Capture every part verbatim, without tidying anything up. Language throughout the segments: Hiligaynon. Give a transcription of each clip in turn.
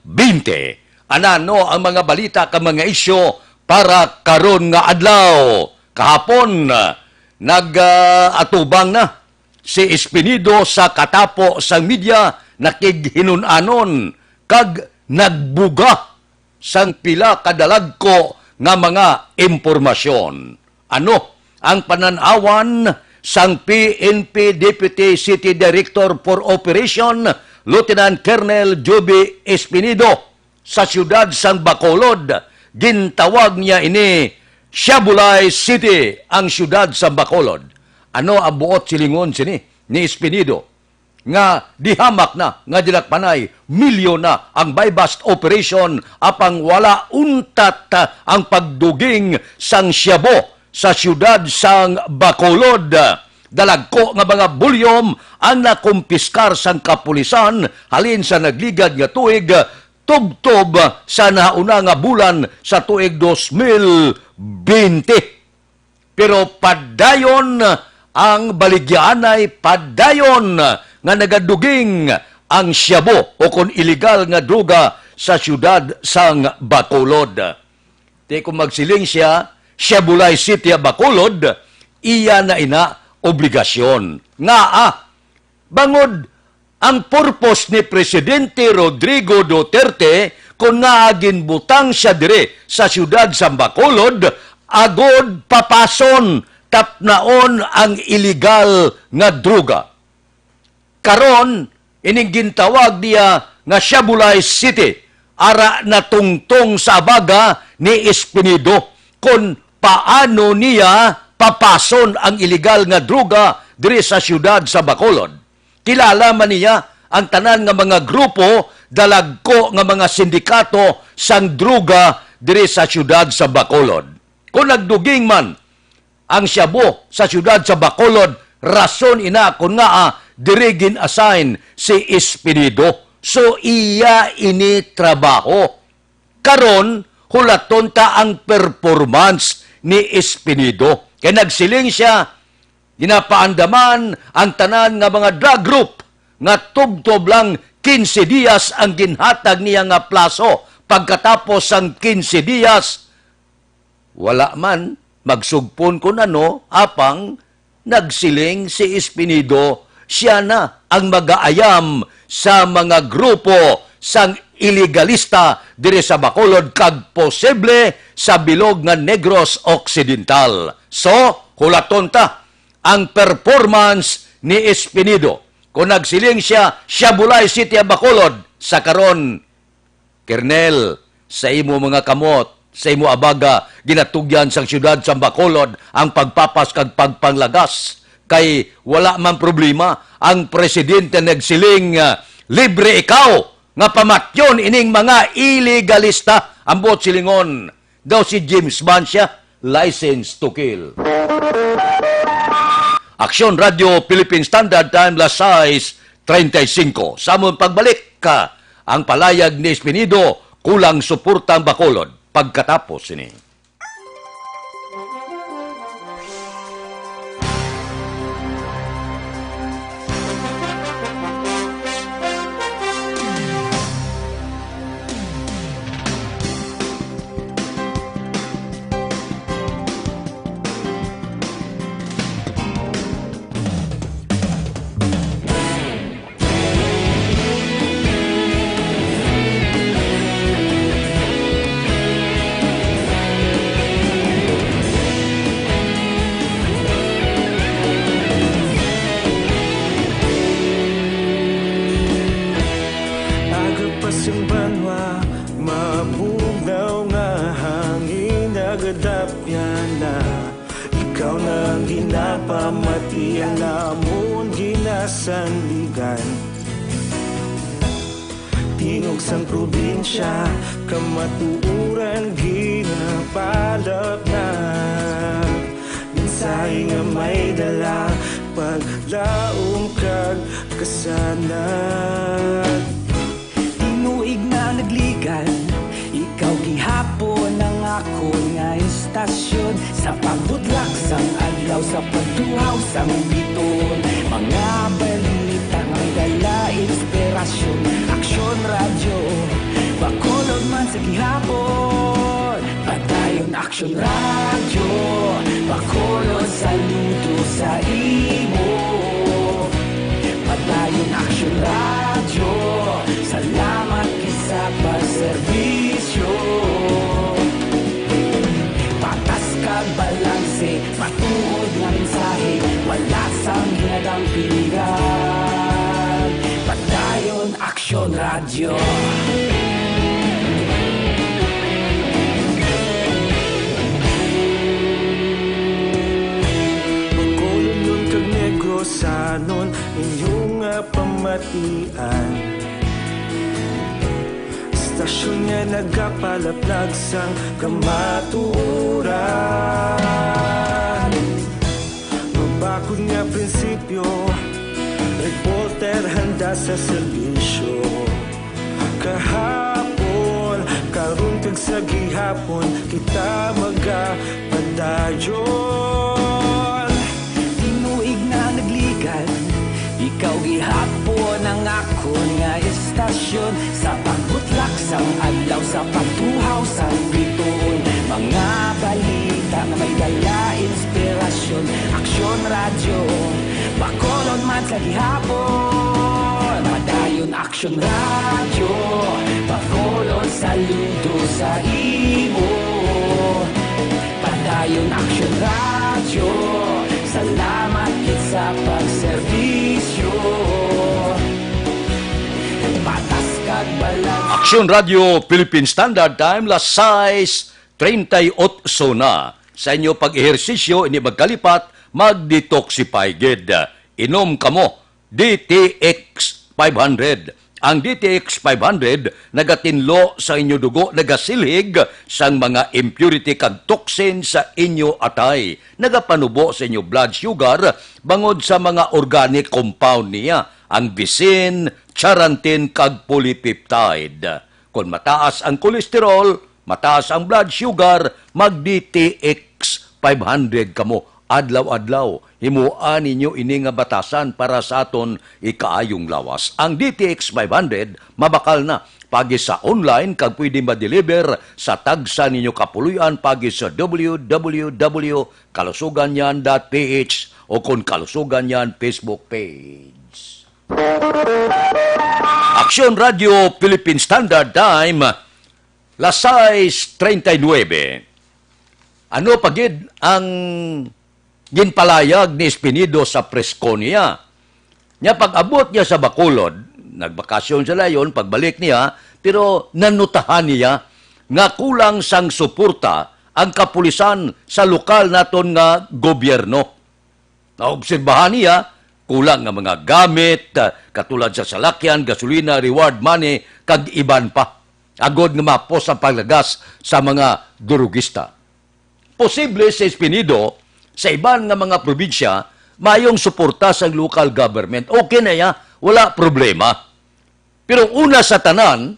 twenty. Anano ang mga balita kag mga isyu para karon nga adlaw? Kahapon, nag, ah, atubang na si Espinido sa katapo sang media, nakighinun-anon kag nagbuga sang pila ka dalagko nga mga impormasyon. Ano ang panan-awan sang P N P Deputy City Director for Operation, Lieutenant Colonel Joby Espinido, sa siyudad sang Bacolod? Gintawag niya ini Siabulay City, ang siyudad sang Bacolod. Ano ang buot silingon sini ni Espinido? Nga dihamak na, nga dinakpanay, milyon na ang buy-bust operation, apang wala untat, ah, ang pagduging sang shabu sa siyudad sang Bacolod. Dalagko nga mga bulyom ang nakumpiskar sang kapulisan halin sa nagligad nga tuig, tubtob sa nahauna nga bulan sa tuig dos mil bente. Pero padayon ang baligyaanay, padayon nga nagaduging ang shabu o kon iligal nga droga sa siyudad sang Bacolod. Ti kung magsiling siya, Siabulay City ang Bacolod, iya na ina obligasyon. Ngaa? Bangod ang purpose ni Presidente Rodrigo Duterte kon ngaa ginbutang siya diri sa siyudad sa Bacolod, agod papason, tapnaon ang iligal nga droga. Karon, ining gintawag niya nga Siabulay City, ara natungtong sa abaga ni Espinido kon paano niya papason ang iligal nga droga diri sa siyudad sa Bacolod. Kilala man niya ang tanan nga mga grupo, dalagko nga mga sindikato sang droga diri sa siyudad sa Bacolod. Kung nagduging man ang shabu sa siyudad sa Bacolod, rason ina kon ngaa diri gin-assign si Espinido. So, iya ini trabaho. Karon, hulaton ta ang performance ni Espinido. Kay nagsiling siya, ginapaandaman ang tanan nga mga drug group nga tubtob lang quince dias ang ginhatag niya nga plaso. Pagkatapos sang quince dias, wala man magsugpon kun ano, apang nagsiling si Espinido, siya na ang magaayam sa mga grupo sang ilegalista diri sa Bacolod kag posible sa bilog nga Negros Occidental. So, hulaton ta ang performance ni Espinido. Kung nagsiling siya, Siabulay City ang Bacolod, sa karon, Kernel, sa imo mga kamot, sa imo abaga, ginatugyan sang siyudad sang Bacolod ang pagpapas kag pagpanglagas. Kay wala man problema, ang presidente nagsiling, ah, "Libre ikaw nga pamatyon ining mga ilegalista." Ang buot silingon, daw si James Bond siya, License to Kill. Aksyon Radio Philippine Standard Time, las sais treinta y cinco. Sa amon pagbalik, ka, ang palayag ni Espinido, kulang suporta ang Bacolod pagkatapos sini. Aga pa sing banwa, mabugnaw nga hangin nagadapyan na. Ikaw na ang ginapamati, ang amon ginasandigan. Tingog sang probinsya, kamatuoran ginapalapnag. Mensahe nga may dala, paglaom kag kasanag. Tinuig na nagligad, ikaw gihapon ang akon nga istasyon. Sa pagbutlak sang adlaw, sa pagtuhaw sang biton, mga balita nga dala inspirasyon. Aksyon Radyo. Gihapon, Padayon Aksyon Radyo, Bacolod, saludo sa imo. Padayon Aksyon Radyo, salamat kay sa pagserbisyo. Patas kag balanse, matuod nga mensahe, wala sang hinadang piligan. Padayon Aksyon Radyo. Bacolod kag Negrosanon, inyo nga pamatian. Istasyon nga nagapalaplag sang kamatuoran. Mabakod nga prinsipyo, reporter handa sa serbisyo. Kahapon, karon kag sa gihapon, kita magapadayon. Tinuig na nagligan, ikaw gihapon ang akon nga istasyon. Sa pagbutlak sang adlaw, sa pagtuhaw sang bituon, mga balita nga may dala inspirasyon. Aksyon Radyo, Bacolod man sa gihapon. Padayon Aksyon Radyo, Bacolod, saludo sa imo. Padayon Aksyon Radyo, salamat gid sa pagserbisyo. Patas kag balanse. Aksyon Radyo Philippine Standard Time, las sais treinta y ocho na. Sa inyo pag-ehersisyo, ini magkalipat, mag-detoxify gid. Inom kamo D T X five hundred. Ang D T X five hundred nagatinlo sa inyo dugo, nagasilhig sang mga impurity kag toxin sa inyo atay, nagapanubo sa inyo blood sugar bangod sa mga organic compound niya, ang visin, charantin, kag polypeptide. Kon mataas ang kolesterol, mataas ang blood sugar, mag D T X five hundred kamo adlaw-adlaw. Himuan ninyo ini nga batasan para sa aton ikaayong lawas. Ang D T X five hundred mabakal na paagi sa online kag pwede ma-deliver sa tagsa ninyo kapuloy-an paagi sa W W W kalusuganyan dot P H o kon Kalusuganyan Facebook page. Aksyon Radio Philippine Standard Time, las sais treinta y nuebe. Ano pa gid ang ginpalayag ni Espinido sa presko niya? Nya, pag-abot niya sa Bacolod, nagbakasyon sa layon, pagbalik niya, pero nanutahan niya nga kulang sang suporta ang kapulisan sa lokal naton nga gobyerno. Naobserbahan niya, kulang nga mga gamit, ah, katulad sa salakyan, gasolina, reward money, kag iban pa, agod nga mapos ang paglagas sa mga durugista. Posible sa Espinido, sa iban nga mga probinsya, mayong suporta sang local government. Okay na ya, wala problema. Pero una sa tanan,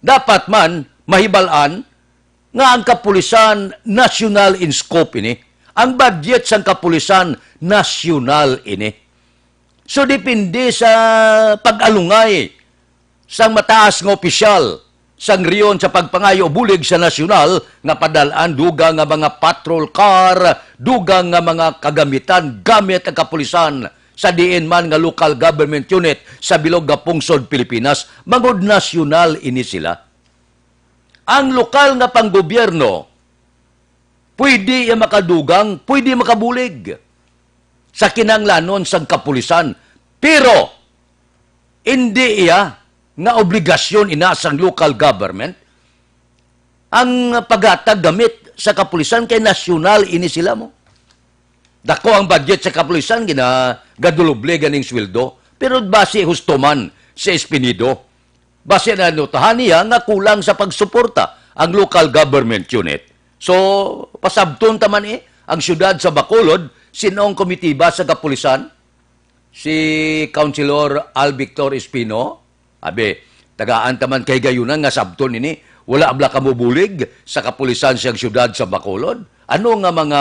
dapat man mahibal-an nga ang kapulisan national in scope ini. Ang budget sang kapulisan national ini. So, depende sa pag-alungay sang mataas nga opisyal sang rehiyon sa pagpangayo bulig sa nasyonal nga padal-an dugang nga mga patrol car, dugang nga mga kagamitan gamit ang kapulisan sa diin man nga local government unit sa bilog nga pungsod Pilipinas, bangod nasyonal ini sila. Ang lokal nga panggobyerno, pwede iya makadugang, pwede makabulig sa kinahanglanon sang kapulisan, pero hindi iya nga obligasyon ina sang local government ang paghatag gamit sa kapulisan, kay nasyonal ini sila mo. Dako ang budget sa kapulisan, gina-, gaduloble ganing sweldo, pero basi husto man si Espinido. Basi nanutahan niya nga kulang sa pagsuporta ang local government unit. So, pasabton ta man, eh, ang siyudad sa Bacolod, sin-o ang komitiba sa kapulisan? Si Councilor Al Victor Espino? Abi, tagaan ta man kahigayunan nga sabton ini. Wala bala kamo bulig sa kapulisan sang siyudad sa Bacolod? Ano nga mga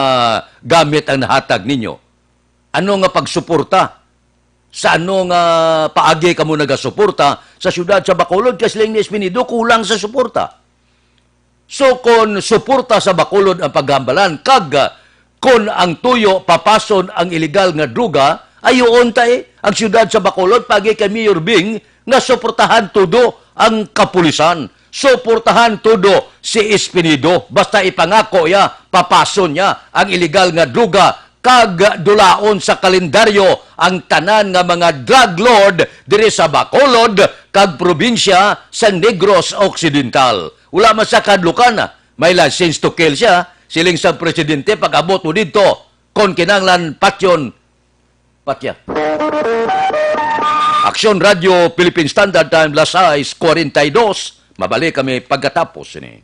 gamit ang nahatag ninyo? Ano nga pagsuporta? Sa ano nga paagi kamo nagasuporta sa siyudad sa Bacolod? Kay siling ni Espinido, kulang sa suporta. So, kon suporta sa Bacolod ang paghambalan, kag, ah, kon ang tuyo papason ang iligal nga droga, ayuon ta, eh, ang siyudad sa Bacolod, pagi kay Mayor Bing, nga suportahan todo ang kapulisan. Suportahan todo si Espinido. Basta ipangako ya, papason niya ang iligal nga droga kag dulaon sa kalendaryo ang tanan nga mga drug lord diri sa Bacolod kag probinsya sa Negros Occidental. Wala man sa kadlukan, may license to kill siya, siling sa presidente, pag-abot mo didto, kon kinahanglan, patyon, patya. Aksyon Radio Philippine Standard Time, las sais cuarenta y dos. Mabalik kami pagkatapos sini.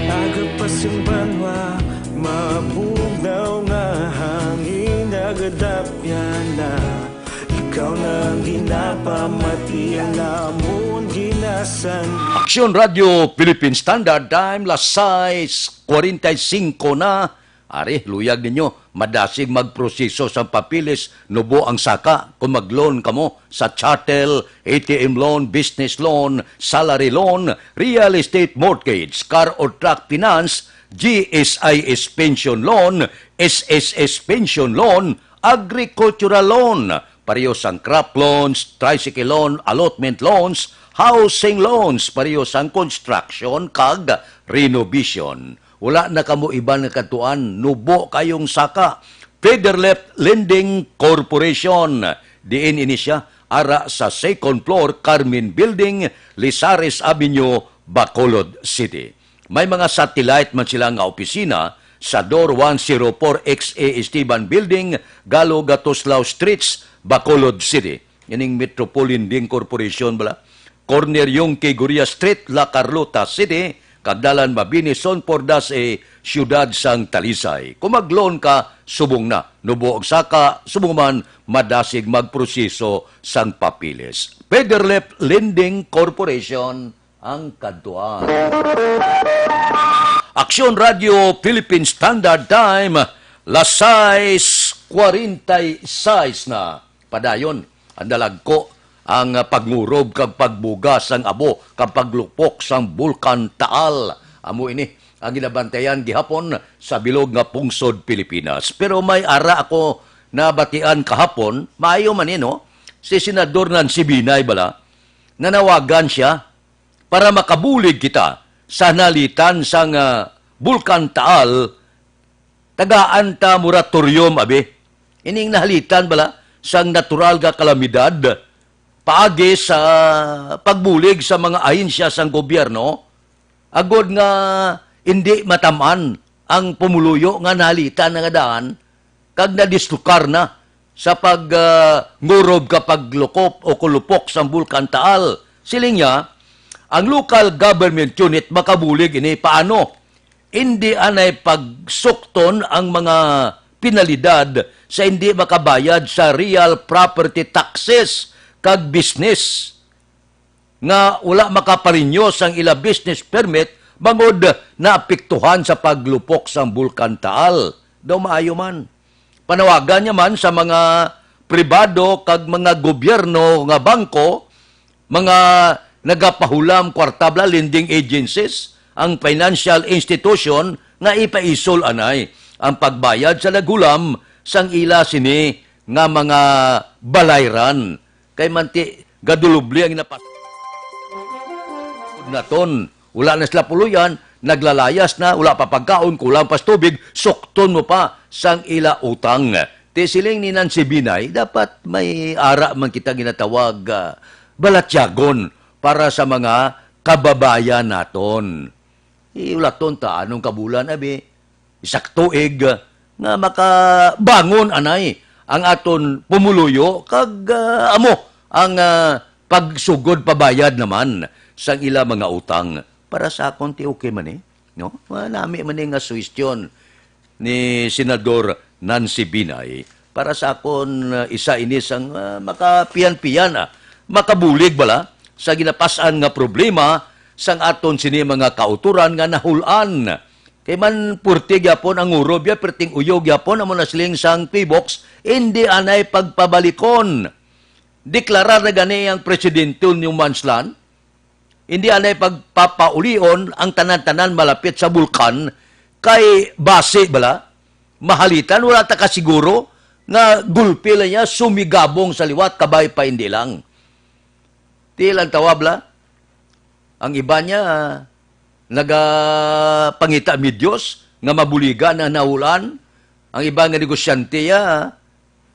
Aga pa sing banwa, mabugnaw nga hangin, nagadapya na. Ikaw na ang ginapamati, ang lamon ginasan. Aksyon Radio Philippine Standard Time, las sais cuarenta y cinco na. Ari, luyag ninyo, madasig magproseso sang papeles, nubo ang saka. Kung mag-loan kamo sa chattel, A T M loan, business loan, salary loan, real estate mortgage, car or truck finance, G S I S pension loan, S S S pension loan, agricultural loan, pareho sang crop loans, tricycle loan, allotment loans, housing loans, pareho sang construction kag renovation. Wala na kamo iban nga kadtuan, nubo kayong saka. Federleft Lending Corporation, diin ini sia, ara sa second floor, Carmen Building, Lizares Avenue, Bacolod City. May mga satellite man sila nga opisina sa Door one zero four X A Esteban Building, Galo Gatuslao Streets, Bacolod City. Ining Metropole Lending Corporation bala. Corner Yungque Gorria Street, La Carlota City, kag Dalan Mabini, Son Pordas, eh, Siyudad sang Talisay. Kung mag-loan ka, subong na. Nubo og saka, subong man, madasig magproseso sang papeles. Federleft Lending Corporation ang kadtuan. Aksyon Radio Philippine Standard Time, las sais cuarenta y seis na. Padayon, ang dalagko ang, ah, pagngurob kag pagbuga sang abo kag paglupok sang Bulkan Taal. Amo ini ang ginabantayan gihapon sa bilog nga pungsod Pilipinas. Pero may ara ako nabatian kahapon, maayo man ni, no? Si Senador Nancy Binay bala, nanawagan siya para makabulig kita sa nalitan sang, ah, Bulkan Taal, tagaan ta moratorium, abi. Ining nahalitan bala sang natural nga kalamidad, paagi sa pagbulig sa mga ahensya sang gobyerno, agod nga indi matam-an ang pumuluyo nga nahalitan na nga daan, kag nadislokar na sa pag, ah, ngurob ka paglukop o kulupok sang Bulkan Taal. Siling niya, ang local government unit makabulig ini. Paano? Indi anay pagsukton ang mga penalidad sa indi makabayad sa real property taxes kag business nga wala makaparinyo sang ila business permit bangod naapektuhan sa paglupok sang Bulkan Taal. Daw maayo man. Panawagan niya man sa mga pribado kag mga gobyerno nga bangko, mga nagapahulam kwarta bala, lending agencies, ang financial institution nga ipaisol anay ang pagbayad sa naghulam sang ila sini nga mga balayran. Kay manti, gadulubli ang napas-, naton. Wala na sila puluyan, naglalayas na, wala pa pagkaon, kulang pa sa tubig, sukton mo pa sang ila utang. Ti siling ni Nancy Binay, dapat may ara man kita ginatawag, ah, balatyagon para sa mga kababayan naton. Iulaton ta anong kabulan, abi, isa ka tuig, ah, nga makabangon anay ang aton pumuluyo kag, ah, amo ang, ah, pagsugod pabayad naman sang ila mga utang. Para sa akon, ti okay man ni, no? Manami man ni nga suhestyon ni Senador Nancy Binay. Para sa akon, ah, isa ini sang, ah, makapiyan-piyan, ah, makabulig bala sa ginapas-an nga problema sang aton sini mga kautoran nga nahul-an. Kay man purti gyapon ang ngurob ya, perting uyog gyapon, amo na siling sang P-BOCS, indi anay pagpabalikon. Deklarar na gani ang presidente ni Manslan, indi anay pagpapaulion ang tanan-tanan malapit sa bulkan, kay basi bala, mahalitan, wala ta kasiguro nga gulpi lang niya, sumigabong sa liwat, kabay pa indi lang. Ti lang tawab la. Ang iba niya, nagapangita mi Dios nga mabuligan ang nahulan. Ang iba nga negosyante ya,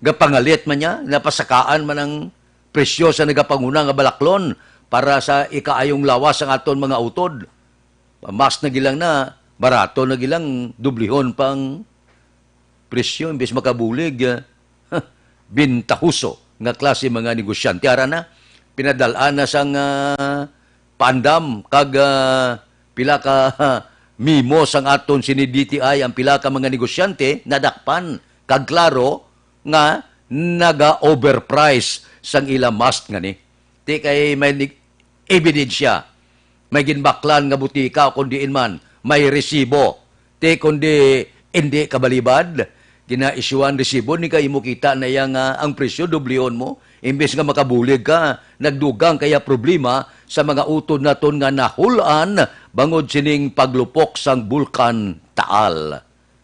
gapangalit man niya, napasakaan man ang presyo sa nagapanguna nga balaklon para sa ikaayong lawas sang aton mga utod. Mas na gilang na, barato na gilang, dublihon pang presyo, imbes makabulig, ah, bintahoso nga klase mga negosyante. Ara na, pinadal-an na sang, ah, paandam kag, ah, pila ka memo sang aton sini D T I ang pila ka mga negosyante, nadakpan kag klaro nga naga-overprice sang ila mask ngani. Ti kay may ni-, ebidensya, may ginbaklan nga butika, kon diin man may resibo. Ti kon di, indi kabalibad, ginaisyuhan resibo ni, kay imo kita na iya nga ang presyo, dublihon mo. Imbes nga makabulig ka, nagdugang kaya problema sa mga utod naton nga nahul-an bangod sining paglupok sang Bulkan Taal.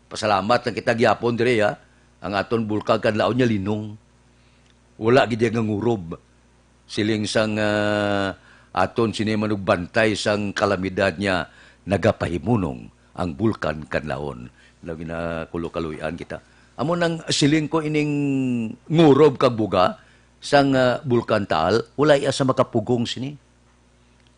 Pasalamat lang kita gyapon diri, ha. Ang aton Bulkan Kanlaon niya linong. Wala gid iya nga ngurob. Siling sang, ah, aton sini manugbantay sang kalamidad niya, nagapahimunong ang Bulkan Kanlaon. Labi na kulo kaluy-an kita. Amo nang siling ko ining ngurob kag buga sang, ah, Bulkan Taal, wala iya sa makapugong sini.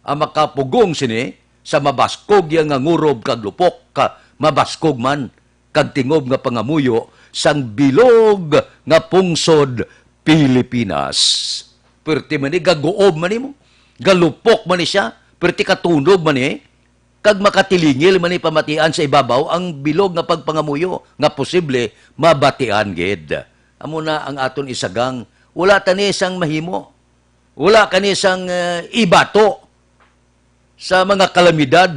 Ang makapugong sini sa mabaskog iya nga ngurob kag lupok, ka mabaskog man kag tingob nga pangamuyo sang bilog nga pungsod Pilipinas. Perti man ni, gaguob man nimo, galupok man ni siya, perti katunog man ni, kag makatilingil man ni pamatian sa ibabaw ang bilog nga pagpangamuyo nga posible mabatian gid. Amo na ang aton isagang, wala ta ni sang mahimo. Wala kani sang, eh, ibato sa mga kalamidad,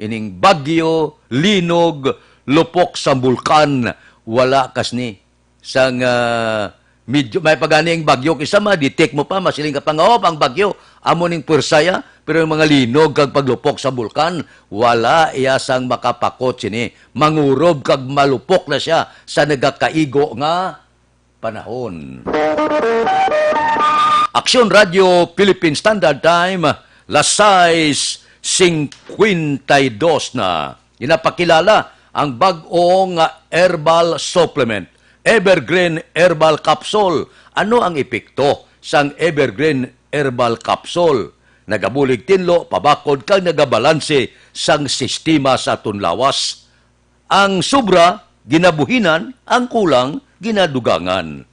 ining bagyo, linog, lupok sa bulkan, wala kas ni. Sang, ah, medyo may pagani ang bagyo, kisa ma-detect mo pa, masiling ka pa nga, "Oh, ang bagyo, amo ning pwersa ya." Pero yung mga linog kag paglupok sa bulkan, wala iya sang makapakot sini. Mangurob kag malupok na siya sa nagakaigo nga panahon. Aksyon Radyo Philippine Standard Time, las sais cincuenta y dos na. Ginapakilala ang bag-o nga herbal supplement, Evergreen Herbal Capsule. Ano ang epekto sang Evergreen Herbal Capsule? Nagabulig tinlo, pabakod kag nagabalanse sang sistema sa aton lawas. Ang sobra, ginabuhinan, ang kulang, ginadugangan.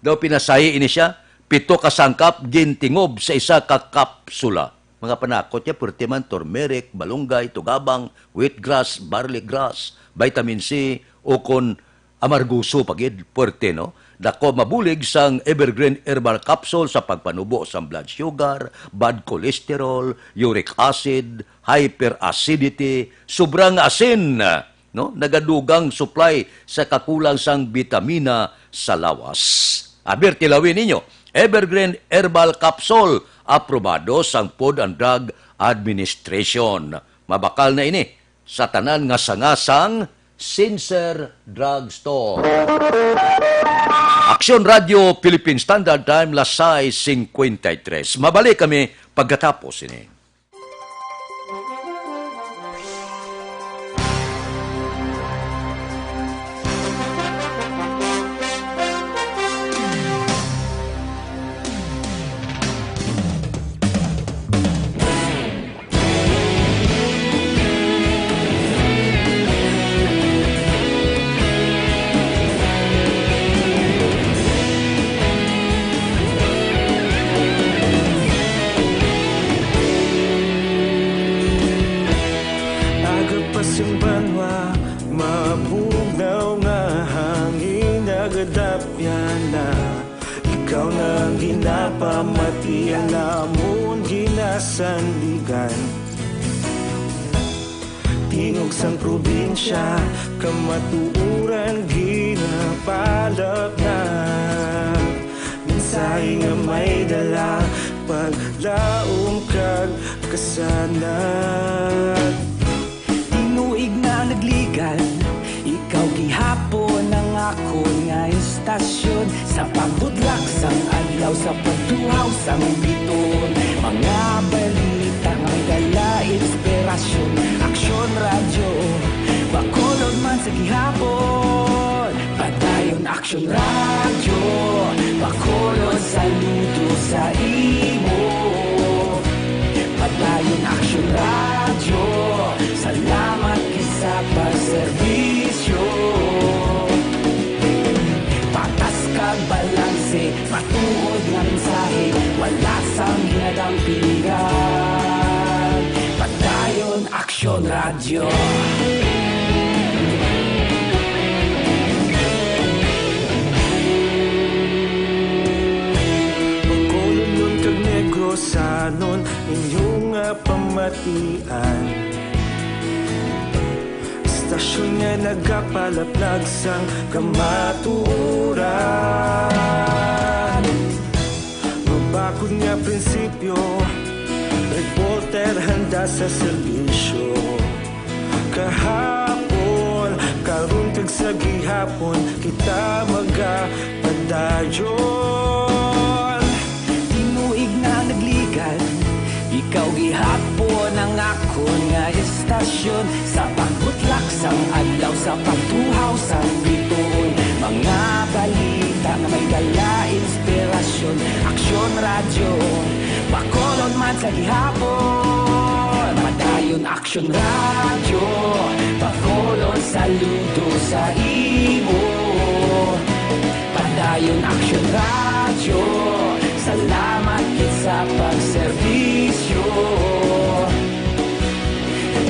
Daw pinasahi ini siya, pito ka sangkap gintingob sa isa ka kapsula. Mga panakot niya, perti man, turmeric, balunggay, tugabang, wheatgrass, barley grass, vitamin C, ukon amarguso pa gid, puwerte, no? Dako mabulig sang Evergreen Herbal Capsule sa pagpanubo sang blood sugar, bad cholesterol, uric acid, hyperacidity, sobrang asin, no? Nagadugang supply sa kakulang sang bitamina sa lawas. Aber, tilawin ninyo, Evergreen Herbal Capsule, aprobado sang Food and Drug Administration. Mabakal na ini sa tanan nga sanga sang Sincere Drug Store. Aksyon Radyo Philippine Standard Time, las sais cincuenta y tres. Mabalik kami pagkatapos ini. Aga pa sing banwa, mabugnaw nga hangin nagadapyan na. Ikaw na ang ginapamati, ang lamon ginasandigan. Tingog sang probinsya, kamatuoran ginapalapnag. Mensahe nga may dala, paglaom kag kasanag. Tinuig na nagligad, ikaw gihapon ang akon nga istasyon. Sa pagbudlak sang adlaw, sa pagtuhaw sang biton, mga balita may dala inspirasyon. Aksyon Radyo, Bacolod man sa gihapon. Padayon Aksyon Radyo, Bacolod, saludo sa imo. Padayon Aksyon Radyo, salamat gid sa pagserbisyo. Patas kag balanse, matuod nga mensahe, wala sang ginadampingan. Padayon Aksyon Radyo. Bacolodnon kag Negrosanon, inyo nga pamatian. Istasyon nga nagapalaplag sang kamatuoran. Mabakod nga prinsipyo, reporter handa sa serbisyo. Kahapon, karon kag sa gihapon, kita magapadayon. Tinuig na nagligad, ikaw gihapon ang akon nga istasyon. Sa pagbutlak sang adlaw, sa pagtuhaw sang bituon, mga balita nga may dala inspirasyon. Aksyon Radyo, Bacolod man sa gihapon. Padayon Aksyon Radyo, Bacolod, saludo sa imo. Padayon Aksyon Radyo, salamat gid sa pagserbisyo.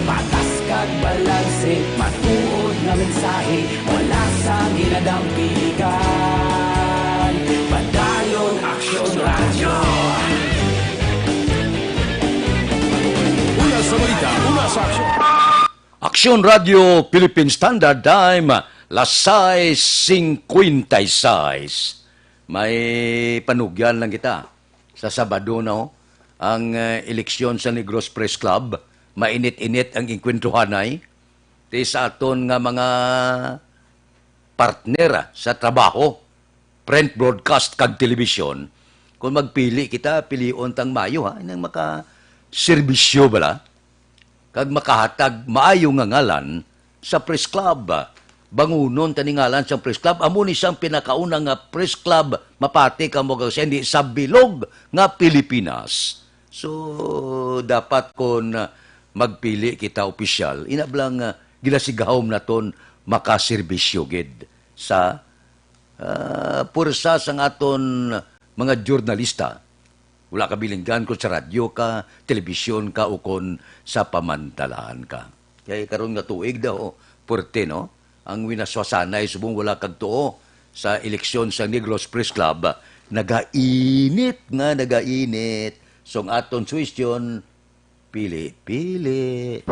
Patas kag balanse, matuod nga mensahe, wala sang ginadampigan. Padayon Aksyon Radyo. Una sa balita, una sa aksyon. Aksyon Radio Philippine Standard Time, las sais cincuenta y seis. May panugyan lang kita. Sa Sabado na, oh, ang, eh, eleksyon sa Negros Press Club. Mainit-init ang inkwentruhanay. Ti sa aton nga mga partner sa trabaho, print, broadcast, kag telebisyon, kung magpili kita, pilion tang mayo, ha, nang makaserbisyo bala, kag makahatag maayo nga ngalan sa press club. Bangunon ta ni ngalan sang press club. Amo ni sang pinakauna nga press club, mapati kamo kag sa, hindi sa bilog nga Pilipinas. So, dapat kon magpili kita opisyal, ina bala nga ginasigahom naton makaserbisyo gid sa, ah, pwersa sang aton mga jurnalista. Wala ka bilinggan kon sa radyo ka, telebisyon ka, o kon sa pamantalaan ka. Kay karon nga tuig daw, puwerte, no? Ang winaswasanay subong wala kag tuo sa eleksyon sa Negros Press Club, nagainit nga nagainit. So, ang aton suwestyon, pili, pili.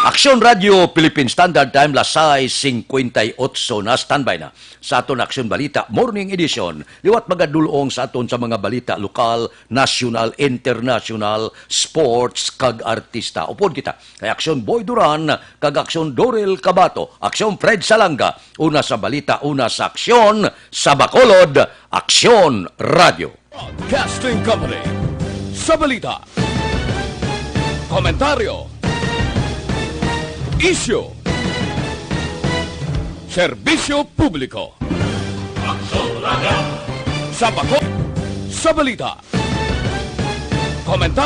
Aksyon Radio Philippine Standard Time, las sais cincuenta y ocho na, standby na sa aton Aksyon Balita Morning Edition. Liwat magadulong sa aton sa mga balita lokal, nasyonal, internasyonal, sports, kag artista. Upod kita kay Aksyon Boy Duran kag Aksyon Dorel Cabato, Aksyon Fred Salanga, una sa balita, una sa aksyon, sa Bacolod, Aksyon Radio. Broadcasting Company. Sa balita, komentaryo, isyu, serbisyo publiko. Sa bako, sa balita, komentaryo,